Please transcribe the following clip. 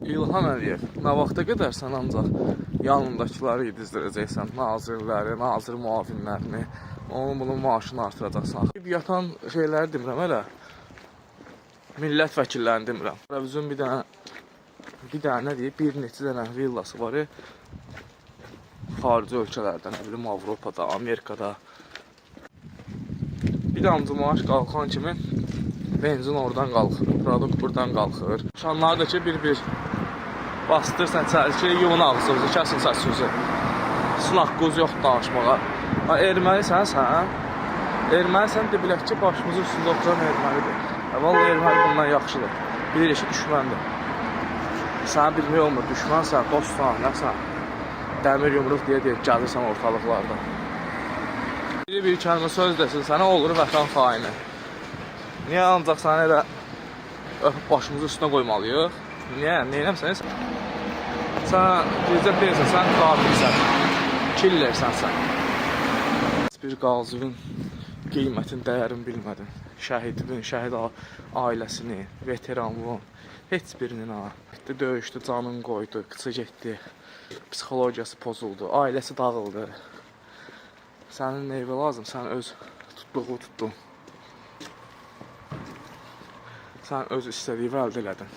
İlham Əliyev, nə vaxta qədər sən ancaq yanındakıları yedizdirəcəksən, nazirləri, nazir müavinlərini, onun bunun maaşını artıracaqsan. Yatan şeyləri demirəm elə. Millət vəkillərini demirəm. Rəvzün bir dənə nə deyir, bir neçə dənə villası var. Xarici ölkələrdə, nə bilim Avropada, Amerikada. Bir damcı maaş qalxan kimi benzin oradan qalxır, produkt buradan qalxır. Uşaqlar da ki bir-bir bastırsan içəri ki, yuyun ağzınızı, kəsin səsinizi. Sizin haqqınız yoxdur danışmağa. Ha, ermənisən sən? Ermənisən de bilək ki, başımızın üstündə oturan ermənidir. Ha, vallahi erməni bundan yaxşıdır. Bilir ki, düşməndir. Səni bilmək olmur, düşmənsən, dostsan, nəsən. Dəmir yumruq deyə-deyə gəzirsən ortalıqlarda. Biri bir kəlmə söz desin, sənə olur vətən xaini. Niyə ancaq səni elə öpüb başımızın üstünə qoymalıyıq? Niyə? Neynəmsən? Sən prezident deyilsən, sən qatilsən. Killersən sən. Heç bir qazinin qiymətin, dəyərini bilmədin. Şəhidin, şəhid ailəsini, veteranlığın, heç birinin ha. Getdi, döyüşdü, canını qoydu, qıçı getdi. Psixologiyası pozuldu, ailəsi dağıldı. Sənin neyvə lazım? Sən öz tutduğu tutdun. Sən öz istədiyi əldə elədin.